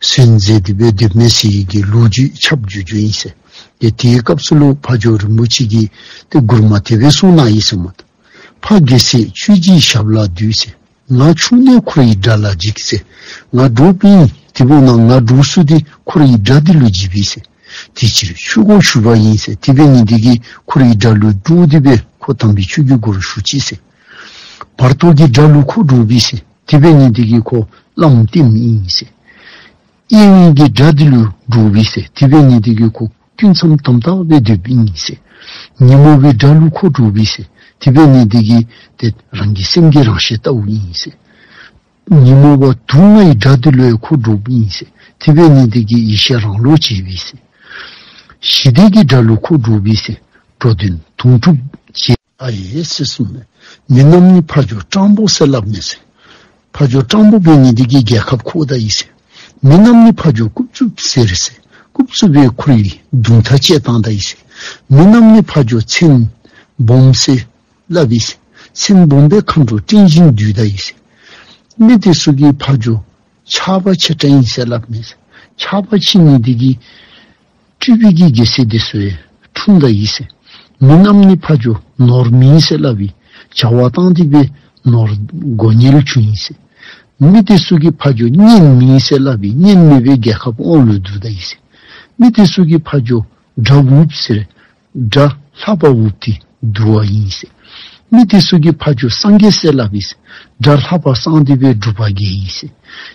གསན་མཛད་དེ་སྦེ་སྡོདཔ་མས་ཟེར་བའི་གི་ལོ་རྒྱུས་ཁྱབ་རྒྱུ་རྒྱུ་ཨིན་ཟེར། དེ་དེའི་སྐབས་སུ་ལུ་ཕ་ཇོ་རིན་པོ་ཆེ་གིས་ཏེ་མགུར་མ་དེ་སྦེ་གསུངས་གནང་ཡི་ཟེར་མས། ཕ་རྒྱལ་སྲས་ཆོས་ཀྱི་ཞབས་ལ་འདུད་ཟེར། ང་ཕྱུག་ནས་འཁོར་བའི་དགྲ་ལ་འཇིགས་ཟེར། ང་འདྲོག་པའི་དེ་འབདཝ་ད་ང་འདྲོག་ས་འདི་འཁོར་བའི་དགྲ་འདི་ལུ་འཇིགས་པས་ཟེར། དེ་ཕྱིར་ཆོས་སྒོར་ཞུགས་པ་ཡིན་ཟེར། དེ་འབད་ནི་འདི་གིས་འཁོར་བའི་དགྲ་ལུ་འདྲོག་སྟེ་སྦེ་ཁོ་དམ་པའི་ཆོས་ཀྱི་སྒོར་ཞུགས་ཅི་ཟེར། བར་དོ་གི་དགྲ་ལུ་ཁོ་འདྲོག་པས་ཟེར། དེ་འབད་ནི་འདི་གིས་ཁོ་བླམ་བསྟེན་ཡི་ཟེར། གཡས་གཡོན་གྱི་དགྲ་འདི་ལུ་འདྲོག་པས་ཟེར། དེ་འབད་ནི་འདི་གིས་ཁོ་སྐུ་མཚམས་དམ་དམ་སྦེ་སྡོདཔ་ཨིན་ཟེར། ཉོན་མོངས་པའི་དགྲ་ལུ་ཁོ་འདྲོག་པས་ཟེར། དེ་འབད་ནི་འདི་གིས་ཏེ་རང་གི་སེམས་ཀྱིས་རང་ཤི་ལྟཝ་ཨིན་ཟེར། ཉོན་མོངས་པ་དུག་ལྔའི་དགྲ་འདི་ལུ་ཡང་ཁོ་འདྲོགཔ་ཨིན་ཟེར། དེ་འབད་ནི་འདི་གིས་ཡེ་ཤེས་རང་ལོག་བྱེད་པས་ཟེར། ཞི་བདེ་གི་དགྲ་ལུ་ཁོ་འདྲོག་པས་ཟེར། འགྲོ་དོན་དོན་གྲུབ་བྱེད་ཨ་ཡེ་ཟེར་གསུངས་མས། མི་རྣམས་ནི་ཕ་ཇོ་སྤྲང་པོ་ཟེར་སླབ་མས་ཟེར། ཕ་ཇོ་སྤྲང་པོ་འབད་ནི་འདི་གིས་རྒྱལ་ཁབ་ཁོ་ད་ཡི་ཟེར། མི་རྣམས་ནི་ཕ་ཇོ་རྐུབ་རྩུབ་ཟེར་ཟེར། རྐུབ་རྩུབ་པས་འཁོར་བའི་གདུང་ཐག་བཅད་བཏང་ད་ཡི་ཟེར། མི་རྣམས་ནི་ཕ་ཇོ་མཚན་སྦོམ་ཟེར་སླབ་ཡི་ཟེར། མཚན་སྦོམ་པས་མཁའ་འགྲོ་སྤྲིན་བཞིན་འདུས་ད་ཡི་ཟེར། མི་དེ་ཚུ་གིས་ཕ་ཇོ་ཆགས་པ་ཆེ་དྲགས་ཨིན་ཟེར་སླབ་མས་ཟེར། ཆགས་པ་ཆེ་ནི་འདི་གིས་སྤྲུལ་པའི་གི་རྒྱལ་སྲས་དེ་ཚུ་ཡང་འཁྲུངས་ད་ཡི་ཟེར། མི་རྣམས་ནི་ཕ་ཇོ་ནོར་མིན་ཟེར་སླབ་པའི་བྱ་བ་བཏང་སྟེ་སྦེ་ནོར་དགོ་ཉེན་བྱུང་ཡི་ཟེར། མི་དེ་ཚུ་གིས་ཕ་ཇོ་གཉེན་མིན་ཟེར་སླབ་པའི་གཉེན་མེད་པའི་རྒྱལ་ཁབ་དབང་ལུ་བསྡུ་ད་ཡི་ཟེར། མི་དེ་ཚུ་གིས་ཕ་ཇོ་དགྲ་འུབ་ཟེར། དགྲ་ལྷག་པ་འུབ་སྟེ་འདུལ་བ་ཡིན་ཟེར། མི་དེ་ཚུ་གིས་ཕ་ཇོ་སངས་རྒྱས་ཟེར་སླབ་ཡི་ཟེར། དགྲ་ལྷག་པ་སངས་ཏེ་སྦེ་སྒྲུབ་པ་རྒྱས་ཡི་ཟེར།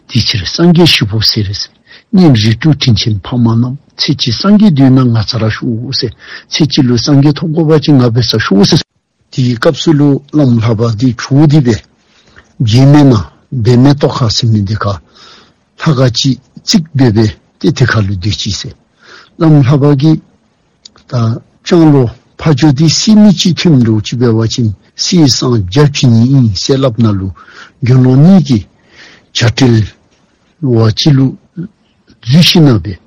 དེ་ཕྱིར་སངས་རྒྱས་ཞིག་པོ་ཟེར་ཟེར། སྙན་རིགས་དྲུག་དྲིན་ཆེན་ཕ་མ་རྣམས། ཚེ་གཅིག་སངས་རྒྱས་འདོད་ན་ང་བཙལ་ཤོག་ཟེར། ཚེ་གཅིག་ལུ་སངས་རྒྱས་ཐོབ་དགོ་པ་ཅིན་ང་འབད་ས་ཤོག་ཟེར། དེའི་སྐབས་སུ་ལུ་བླམ་ལྷ་པ་འདི་བྱོག་སྟེ་སྦེ་རྗེ་མེད་ན་འབད་མེད་ཏོག་ཁ་ཟེར་མི་འདི་ཁར་ལྷ་ཁང་ཅིག་བརྩིགས་སྦེ་སྦེ་ཏེ་དེ་ཁར་ལུ་སྡོད་ཅི་ཟེར། བླམ་ལྷ་པ་གིས་ད་སྤྱང་ལོ་ཕ་ཇོ་འདི་བསད་མི་ཅིག་ཐོནམ་འདྲཝ་ཅིག་འབད་བ་ཅིན་བསད་སངས་རྒྱས་བྱིན་ནི་ཨིན་ཟེར་སླབ་ནང་ལུ་དགེ་སློང་གཉིས་ཀྱིས་བྱ་བྲལ་བ་ཅིག་ལུ་འཛུལ་ཞིནམ་སྦེ་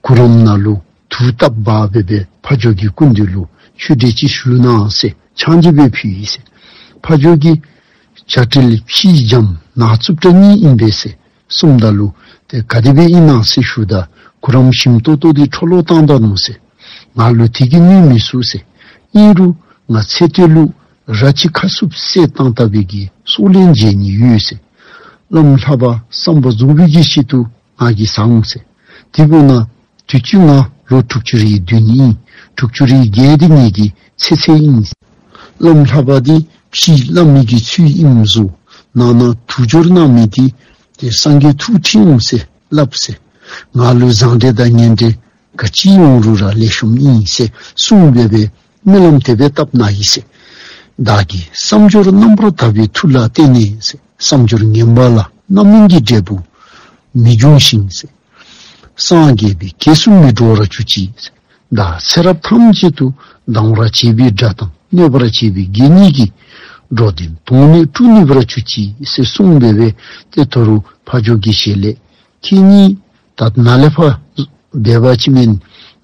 གུ་རམ་ནང་ལུ་དུག་བཏབ་འབག་སྦེ་སྦེ་ཕ་ཇོ་གི་སྐུ་མདུན་ལུ་ཆོས་འབྲེལ་ཅིག་ཞུ་གནང་ཟེར་ཕྱག་མཇལ་སྦེ་ཕུལ་ཡི་ཟེར། ཕ་ཇོ་གིས་བྱ་བྲལ་ཕྱིའི་རྒྱམ་ནག་རྩུབ་དྲགས་གཉིས་ཨིན་པས་ཟེར་གསུངམ་ད་ལུ་ཏེ་ག་དེ་སྦེ་ཨིན་ན་ཟེར་ཞུཝ་ད་གུ་རམ་ཞིམ་ཏོག་ཏོ་འདི་འཕྲོ་བརླག་བཏང་ད་ནུག་ཟེར། ང་ལུ་དེ་གིས་གནོད་མི་ཚུགས་ཟེར། ཨིན་རུང་ང་ཚེ་སྟོད་ལུ་ར་ཅིག་ཁ་སུབ་བསད་བཏང་ད་པའི་གི་སྲོག་ལན་འཇལ་ནི་ཡོད་ཟེར། བླམ་ལྷ་པ་བསམ་པ་རྫོགས་པའི་གི་ཆེད་དུ་ང་གིས་བཟའ་འོང་ཟེར། དེ་འབདཝ་ད་དུས་ཅི་ང་ལོ་དྲུག་ཅུ་རེ་བདུན་ཨིན། དྲུག་ཅུ་རེ་བརྒྱད་འདི་ངེ་གི་ཚེ་ཚད་ཨིན། བླམ་ལྷ་པ་འདི་ཕྱིའི་བླ་མའི་གི་ཚུལ་ཨིནམ་བཟོ། ནང་ན་དུག་སྦྱོར་གནང་མི་འདི་ཏེ་སངས་རྒྱས་ཐུགས་ཁྲེལ་འོང་ཟེར་སླབ་ཟེར། ང་ལུ་བཟང་འབྲེལ་དང་ངན་འབྲེལ་ག་ཅི་འོང་རུང་ར་ལེགས་ཤོམ་ཨིན་ཟེར་གསུངས་སྦེ་སྦེ་སྨོན་ལམ་དེ་སྦེ་བཏབ་གནང་ཡི་ཟེར། བདག་གིས་བསམ་སྦྱོར་རྣམ་པར་དག་པའི་མཐུ་ལ་བརྟེན་ནས་ཟེར། བསམ་སྦྱོར་ངན་པ་ལ་རྣམ་སྨིན་གྱི་འབྲས་བུ་མི་འབྱུང་ཞིང་ཟེར། སངས་རྒྱས་པའི་གེགས་སུ་མི་འགྲོ་བར་གྱུར་ཅིག་ཟེར། བདག་ཚེ་རབས་ཐམས་ཅད་དུ་སྡང་བར་བྱེད་པའི་དགྲ་དང་གནོད་པར་བྱེད་པའི་དགེ་བསྙེན་གྱི་འགྲོ་དོན་དོན་ནི་བསྒྲུབ་ནུས་པར་གྱུར་ཅིག་ཟེར་གསུངས་སྦེ་སྦེ་ཏེ་ད་རུང་ཕ་ཇོ་གི་ཞལ་ལས། ཁྱེད་གཉིས་ད་ནཱ་ལས་ཕར་འབད་བ་ཅིན་མེན་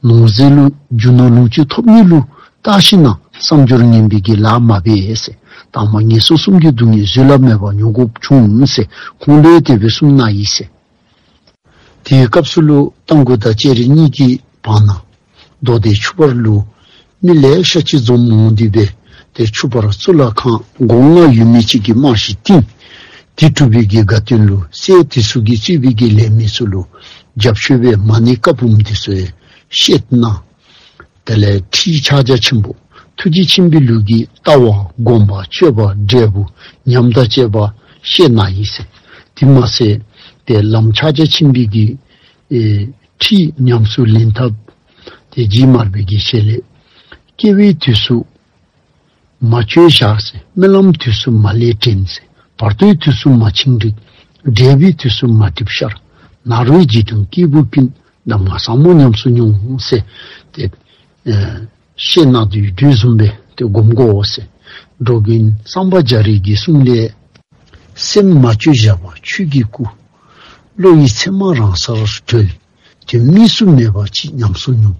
ནོར་རྫས་ལུ་རྒྱུ་ནོར་ལོངས་སྤྱོད་ཐོབ་ནི་ལུ་བལྟ་ཞིནམ་བསམ་སྦྱོར་ངན་པའི་གི་ལཱ་མ་འབད་ཟེར། དང་མ་ངན་སོང་གསུམ་གྱི་སྡུག་བསྔལ་བཟོད་གླགས་མེད་པར་མྱོང་དགོཔ་འབྱུང་ཟེར་ཁོང་ལུ་དེ་སྦེ་གསུངས་གནང་ཡི་ཟེར། དེའི་སྐབས་སུ་ལུ་རྟ་མགོ་དང་ལྕགས་རི་གཉིས་ཀྱི་བར་ན་མདོ་སྡེ་ཆུ་བར་ལུ་མི་ལེ་ཤ་ཅིག་འཛོམས་འོང་སྟེ་སྦེ་ཏེ་ཆུ་བར་གཙུག་ལག་ཁང་སྒོ་ལྔ་ཡོད་མི་ཅིག་གི་དམག་ཞིག་བཏིང་། དེ་གྲུབ་པའི་གི་དགའ་སྟོན་ལུ་སྲས་དེ་ཚུ་གིས་གཙོས་པའི་གི་ལས་མི་ཚུ་ལུ་རྒྱབ་སྐྱོར་སྦེ་མ་ཎི་བཀའ་འབུམ་དེ་ཚུ་ཡང་བཤད་གནང་། དེ་ལས་ཁྲིད་ཕྱག་རྒྱ་ཆེན་པོ་ཐུགས་རྗེ་ཆེན་པོའི་ལུགས་ཀྱི་ལྟ་བ་སྒོམ་པ་སྤྱོད་པ་འབྲས་བུ་ཉམས་དང་བཅས་པ་བཤད་གནང་ཡི་ཟེར། དེ་མ་ཟད་ཏེ་ལམ་ཕྱག་རྒྱ་ཆེན་པོའི་གི་ཨེ་ཁྲིད་ཉམས་སུ་ལེན་ཐབས་དེ་རྗེ་མར་པའི་གི་ཞལ་ལས། སྐྱེ་བའི་དུས་སུ་མ་བཅོས་བཞག་ཟེར། རྨི་ལམ་དུས་སུ་མ་ལས་དྲན་ཟེར། བར་དོའི་དུས་སུ་མ་འཆིང་རིག། འབྲས་བུའི་དུས་སུ་མ་སྒྲིབ་ཤར། ནཱ་རོའི་རྗེས་དྲན་སྐྱེས་བུ་ཀུན། གདམས་ངག་ཟབ་མོ་ཉམས་སུ་མྱོང་ཟེར། ཏེ་ཨེ་བཤད་གནང་དོ་ཡོདཔ་བཟུམ་སྦེ་ཏེ་སྒོམ་དགོ་ཟེར། འགྲོ་མགོན་གསང་བ་རྒྱ་རས་ཀྱི་གསུང་ལས། སེམས་མ་བཅོས་བཞག་པ་ཆོས་ཀྱི་སྐུ། བློ་ཡི་མཚན་མ་རང་སར་གྲོལ། དོན་དམིགས་སུ་མེད་པ་ཅིག་ཉམས་སུ་མྱོང་།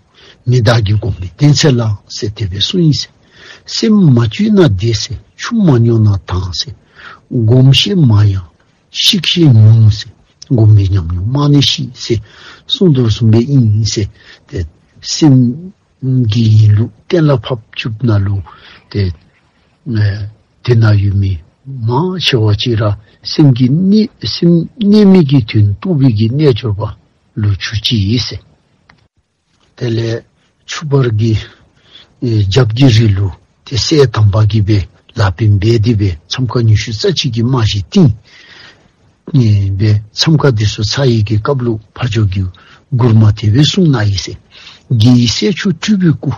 མི་བདག་གི་སྒོམ་པའི་གདེང་ཚད་ལ་ཟེར་དེ་སྦེ་གསུངས་ཡི་ཟེར། སེམས་མ་བཅོས་ན་བདེ་ཟེར། ཆུ་མ་མྱོང་ན་དྭངས་ཟེར། སྒོམ་ཤེས་མང་ཡང་ཤིག་ཤེས་ཉུང་ཟེར། སྒོམ་པའི་ཉམས་མྱོང་མང་ནས་ཤིག་ཟེར། གསུངས་དོ་བཟུམ་སྦེ་ཨིན་ཟེར། ཏེ་སེམས་ཀྱི་ཡིན་ལུགས་གཏན་ལ་ཕབ་བཅུག་ན་ལུ་ཏེ་ཨེ་དེ་ན་ཡོད་མི་མང་ཆེ་བ་ཅིག་ར་སེམས་ཀྱི་གནས་སེམས་གནས་མིག་གི་དོན་རྟོགས་པའི་གི་རྣལ་འབྱོར་པ་ལུ་གྱུར་ཅི་ཨིན་ཟེར། དེ་ལས་ཆུ་བར་གྱི་ཨེ་རྒྱབ་ཀྱི་རི་ལུ་ཏེ་སྲས་དམ་པ་གིས་སྦེ་ལག་པས་འབད་དེ་སྦེ་མཚམས་ཁ་ཉི་ཤུ་རྩ་གཅིག་གི་རྨང་གཞི་བཏིང་ནས་སྦེ་མཚམས་ཁ་དེ་ཚུ་ཚར་ཡི་གི་སྐབས་ལུ་ཕ་ཇོ་གི་མགུར་མ་དེ་སྦེ་གསུངས་གནང་ཡི་ཟེར། དགེ་བའི་སྲས་མཆོག་སྤྲུལ་པའི་སྐུ།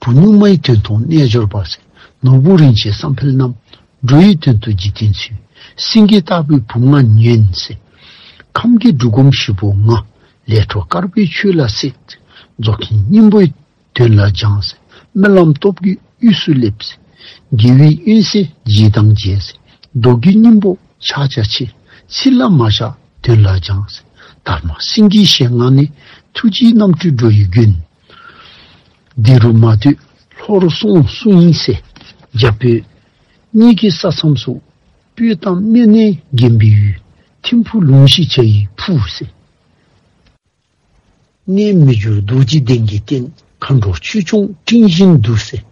བུ་སྨྱུག་མའི་དོན་མཐོང་རྣལ་འབྱོར་པ་ཟེར། ནོར་བུ་རིན་ཆེན་བསམ་འཕེལ་རྣམས། འགྲོ་ཡི་དོན་དུ་འཇིག་རྟེན་ཚུལ། སེང་གེ་ལྟ་བུའི་བུ་ལྔ་ཉོན་ཟེར། ཁམས་ཀྱི་འབྲུ་སྒོམ་བཞི་པོ་ལྔ། ལས་འཕྲོ་དཀར་པོའི་ཆོས་ལ་སྲེད། རྫོགས་ཆེན་སྙིང་པོའི་དོན་ལ་སྦྱངས་ཟེར། སྨོན་ལམ་སྟོབས་ཀྱི་དབུས་སུ་སླེབས་ཟེར། དགེ་བའི་གཡོན་ཟེར་རྗེས་འབྲང་བྱས་ཟེར། མདོ་རྒྱུད་སྙིང་པོ་ཕྱག་རྒྱ་ཆེ། ཚིག་ལ་མ་བཞག་དོན་ལ་སྦྱངས་ཟེར། དར་མ་སེང་གེའི་ཞལ་སྔ་ནས། ཐུགས་རྗེའི་རྣམ་སྤྲུལ་འགྲོ་ཡི་མགོན། འདི་རུ་མ་སྡོད་ལྷོར་སོང་གསུངས་ཡིན་ཟེར། རྒྱ་བོད་གཉིས་ཀྱི་ས་མཚམས་སུ། སྤོས་དང་སྨན་ནས་བརྒྱན་པའི་ཡུལ། ཐིམ་ཕུག་ལུང་བཞི་བྱ་ཡི་ཕུག་ཟེར། གནས་མི་འགྱུར་རྡོ་རྗེ་གདན་གྱི་རྟེན། མཁའ་འགྲོ་ཆོས་སྐྱོང་སྤྲིན་བཞིན་འདུ་ཟེར།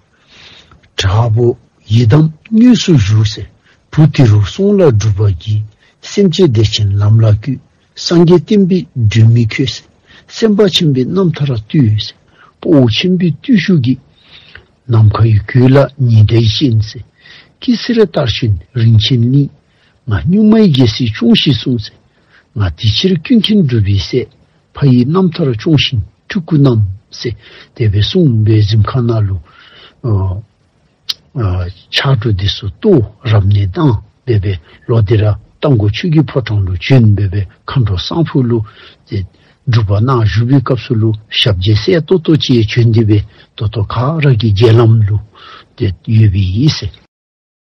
དྲག་པོ་ཡི་དམ་དངོས་སུ་བཞུགས་ཟེར། བུ་དེ་རུ་སོང་ལ་སྒྲུབ་པ་གྱིས། སེམས་ཅན་བདེ་ཆེན་ལམ་ལ་བཀོད། སངས་རྒྱས་བསྟན་པའི་སྒྲོན་མེ་ཁྱོད་ཟེར། སེམས་དཔའ་ཆེན་པོའི་རྣམ་ཐར་བསྟོད་ཟེར། དཔའ་བོ་ཆེན་པོའི་བརྟུལ་ཞུགས་ཀྱིས། ནམ་མཁའ་ཡི་གོས་ལ་ཉི་ཟླའི་ཤན་ཟེར། ཀི་སི་ར་ལྟར་བཞིན་རིན་ཆེན་གླིང་། ང་སྨྱུག་མའི་རྒྱལ་སྲིད་སྐྱོངས་ཤིག་གསུངས་ཟེར། ང་དེ་ཕྱིར་ཀུན་མཁྱེན་གྲུབ་པའི་སྲས། ཕ་ཡི་རྣམ་ཐར་སྐྱོངས་ཤིག་སྤྲུལ་སྐུ་རྣམས་ཟེར། དེ་སྦེ་གསུངས་པའི་གཟིམ་ཁང་ནང་ལུ། ཨ་ཨ་ཕྱག་དྲུག་འདི་ཚུ་གཏོར་རབ་གནས་བཏང་སྦེ་སྦེ་ལོག་སྟེ་ར་རྟ་མགོ་ཆོས་ཀྱི་ཕོ་བྲང་ལུ་བྱོན་སྦེ་སྦེ་མཁའ་འགྲོ་གསང་ཕུ་ལུ་ཏེ་སྒྲུབ་པ་གནང་བཞུགས་པའི་སྐབས་སུ་ལུ་ཞབས་རྗེས་གསལ་ཏོག་ཏོ་ཅིག་བྱོན་ཏེ་སྦེ་ད་ལྟོ་ག་ར་གི་རྗེས་ལམ་ལུ་ཏེ་ཡོད་པའི་ཨིན་ཟེར།